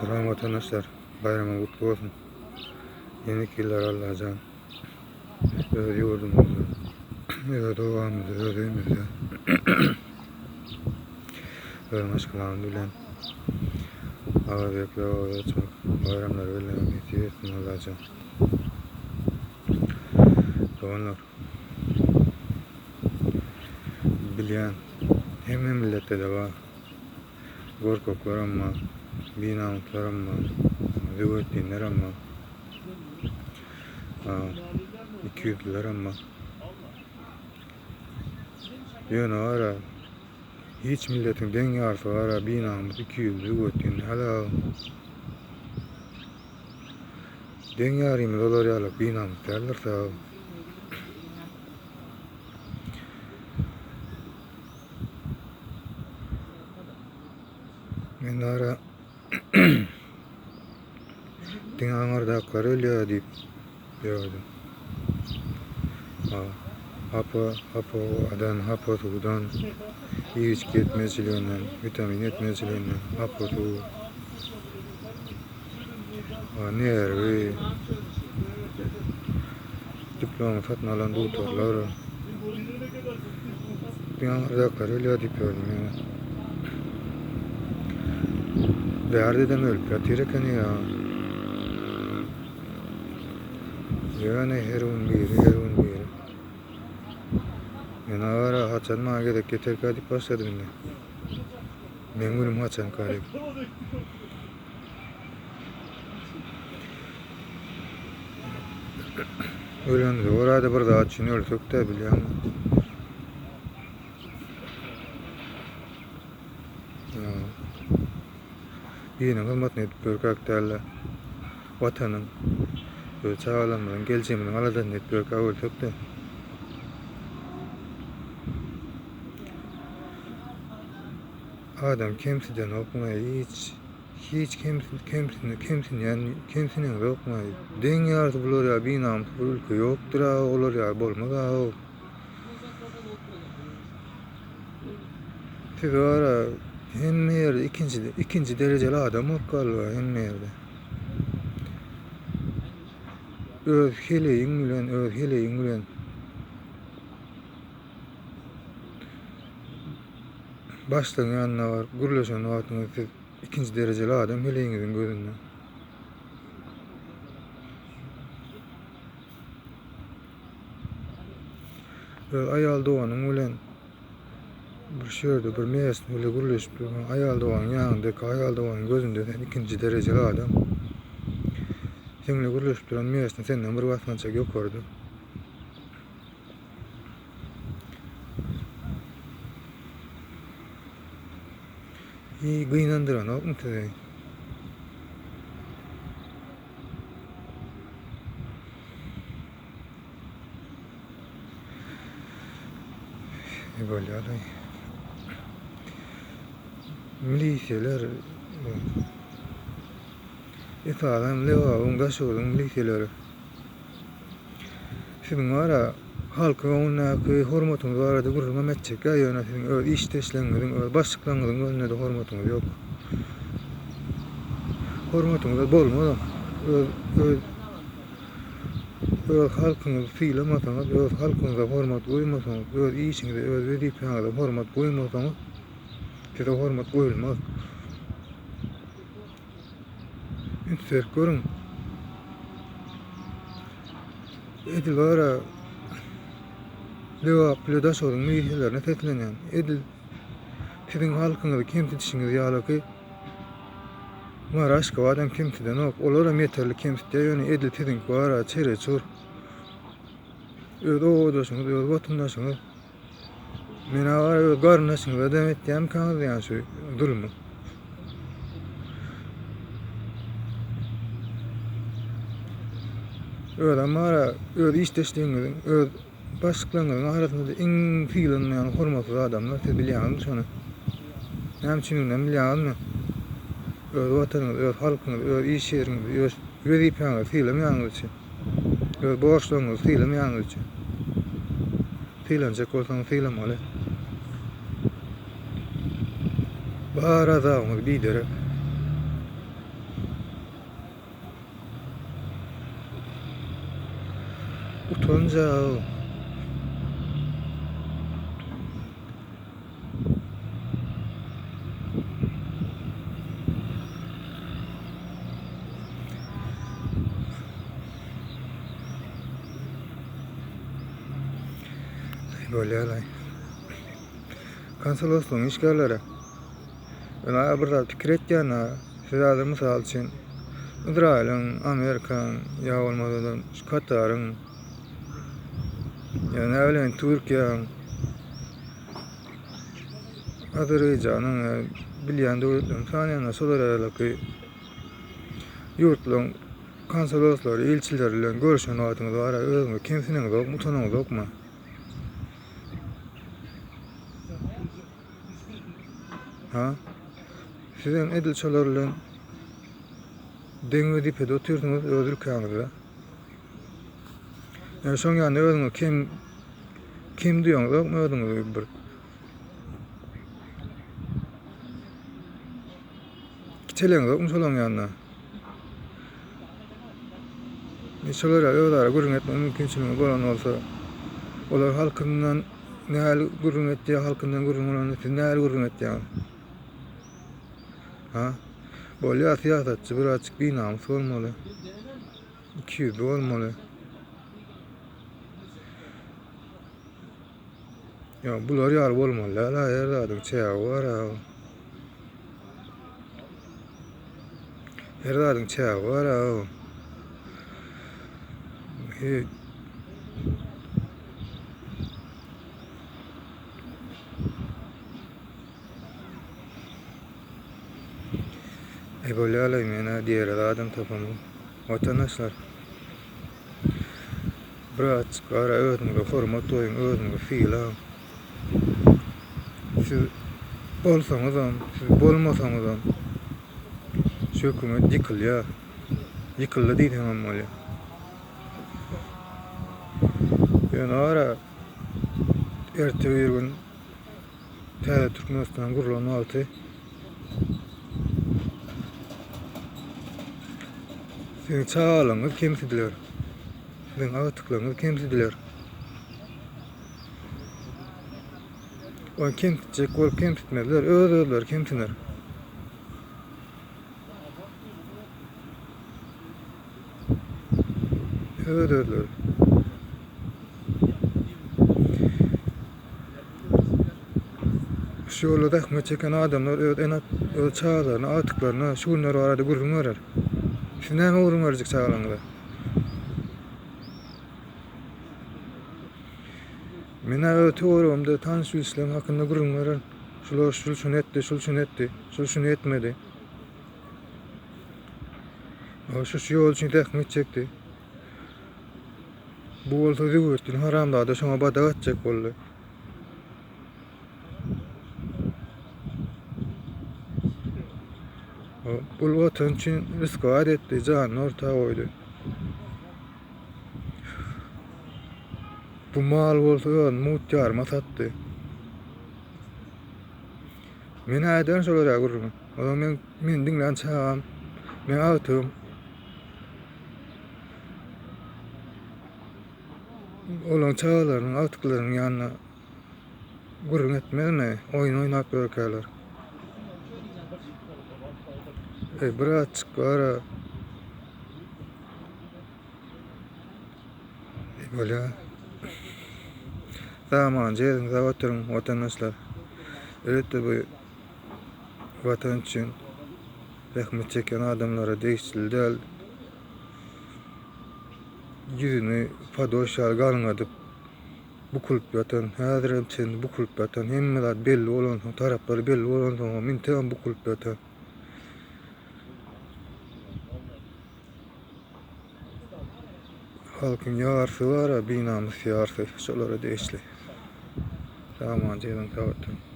Salam watandaşlar, baýramyňyz gutly bolsun. Ýeneki ýyllar Allajan öz ýurdumyzda, öz obamyzda, öz öýümizde, öz maşgalamyz bilen agyz bekläp agyz açmak, baýramlary bellemek nesip etsin Allajan. Doganlar, bilýän hemme milletde-de bar. Gorkaklaram bar, binamyslaram bar, züwwetdinlerem bar, ikiýüzlülerem bar. Ýöne bar-a, hiç milletiň deň ýarysy bar-a binamys, ikiýüzli, züwwetdin däl-ä. Deň ýarymyz olar ýaly binamys däldir sag. Men ara diňe aňyrdaklar ölýär diýip ýördüm. Hapa, hapa howadan, hapa suwdan, iýip-içgi ýetmezçiliginden, witamin ýetmezçiliginden, hapa suw, nerwi, Diplom satyn alan dugtorlar diňe aňyrdaklar ölýär diýip ýördüm ýöne. Bärdedem ölüp ýatyr ekeni ýa. Ýöne her gün biri, her gün biri. Men ara haçan maňa gezek ýeterkä diýip başladym indi. Meň günüm haçanka diýip. Ölen zor-ada bir zat üçin ölsek-de bilýäňmi? Biriniň hyzmatyny edip ýörkäk däl-de, Watanyň, öz çagalarymyzyň geljegimiziň aladasyny edip ýörkäk ölsek-de. Adam kemsidenokmy hiç hiç kemsini kemsinýän kemsineňzokmy deň ýarysy bular ýaly binamys bir ülke ýokdur a olar ýaly bolmaz a siz bara hemme ýerde ikinji ikinji derejeli adam bolup galdylar hemme ýerde öz heleýiň bilen öz heleýiň bilen Başlygyň ýanyna baryp gürleşen wagtyňyz siz ikinji derejeli adam heleýiňiziň gözünde. Öz aýal doganyň bilen bir şu ýerde bir mesne bile gürleşip dursaň, aýal doganyň ýanyndaka aýal doganyň gözünde sen ikinji derejeli adam. Seň bilen gürleşip duran mesne senden bir basgançak ýokarda. Hiý gynandyranokmy sizi? Bolýar-laý. Milisiýalar esasan Lebabyň, Daşoguzyň milisiýalary. Siziň bar-a, halkyň öňündäki hormatyňyz barada gürrüňem etjek-ä, ýöne siziň öz işdeşleriňiziň, öz başlyklaryňyzyň gözünde-de hormatyňyz ýok. Hormatyňyz-a bolmazam. Öz, öz, öz halkyňyzy sylamasaňyz, öz halkyňyza hormat goýmasaňyz, öz işiňize, öz wezipäňize hormat goýmasaňyz, size hormat goýulmaz. Üns berip görüň. Edil bara Lebap bile Daşoguzyň miliselerine seslenýän. Edil siziň halkyňyzy kemsidişiňiz ýalyky Mary Aşgabat hem kemsidenok. Olar hem ýeterlik kemsitýär, ýöne edil siziňki bara çereçur. Öz obadaşyňyz, öz watandaşyňyz. Men aga öz garyndaşyňyza dem etýärmikäňiz diýýän şu zulmy. Özem bara öz işdeşligiňiziň, öz başlyklaryňyzyň arasynda iň sylanmaýan hormatsyz adamlar siz bilýäňizmi şony? Näme üçinliginem bilýäňizmi? Öz watanyňyzy, öz halkyňyzy, öz iş ýeriňizi, öz wezipäňizi sylamaýanyňyz üçin. Öz borçlaryňyzy sylamaýanyňyz üçin. Sylanjak bolsaň sylamaly. Bar azabyňyz biderek. Utanjaw. Bolýar-laý. Konsoloslygyň işgärleri. Men bir zat pikir etýän-ä, siz häzir mysal üçin Izraýylyň, Amerikaň ýa bolmasa-da şu Kataryň ýa näbileýin Türkiýäň, Azerbaýjanyň ýa bilýän döwletlerini sanaýan-da şolar ýalyky ýurtlaryň konsoloslary, ilçileri bilen görüşen wagtyňyz bar-a, özüňizi kemsineňizokmy, utanaňyzokmy? Ha? Sizem edil şolar bilen deň wezipede otyrsyňyz öz ülkäňizde. Ýa şoň ýanynda özüňizi kem kem duýaňyzokmy özüňizi bir? Kiçeleňizokmy şolaň ýanynda? Şolar ýaly özara gürrüň etmek mümkinçiligiňiz bolan bolsa, olar halkyndan nähili gürrüň etýär, halkyndan gürrüň bolanda siz nähili gürrüň etýäňiz? Ha? Bolýar syýasatçy birazjyk binamys bolmaly. Ikiýüzli bolmaly. Ýa bular ýaly bolmaly däl her zadyň çägi bar a. Her zadyň çägi bar a. He. E bolýalaý men-ä diýere zadam tapamok. Watandaşlar. Birazjyk gara özüňize hormat goýuň, özüňizi sylaň. Siz bolsaňyzam, siz bolmasaňyzam şu hökümet ýykylýar. Ýykyldy diýseňem bolýar. Ýöne gara erte bir gün täze Türkmenistan gurlan wagty siziň çagalaryňyz kemsidiler. Siziň agtyklaryňyz kemsidiler. Ony kemsitjek bolup kemsitmezler, öz-özleri kemsiner. Öz-özleri. Şu ýolda zähmet çeken adamlar öz ene öz çagalaryna, agtyklaryna şu günler barada gürrüň berer. Siz näme gürrüň berjek çagalaryňyza? Men-ä öz töweregimde tanyş-bilişlerim hakynda gürrüň bererin. Şular şul şuny etdi, şul şuny etdi, şul şuny etmedi. Şu şu ýol üçin zähmet çekdi. Bu bolsa Züwwetdin haramzada şoňa badak atjak boldy. Bul watan üçin riskowat etdi, janyny orta goýdy. Bu mal bolsa özüni mugt ýaryma satdy. Men aýdaryn şolara gürrüňi. Olar men meni diňlän çagam, meň agtygym. Olaryň çagalarynyň, agtyklarynyň ýanynda gürrüň etmezmi? Oýun oýnap ýörkäler. Eý, birazjyk bar-a. Bolýar. Zamanyja ýeriňizde oturyň, watandaşlar. Elbetde bu watan üçin zähmet çekýän adamlara degişli däl. Ýüzüni padoş ýaly galňadyp, bukulyp ýatan, häzirem çenli bukulyp ýatan, hemme zat belli bolansoň, taraplary belli bolansoňam integem bukulyp ýatan. Halkyň ýarsy bar-a, binamys ýarsy, şolara degişli. Saman jeren sag oturyň.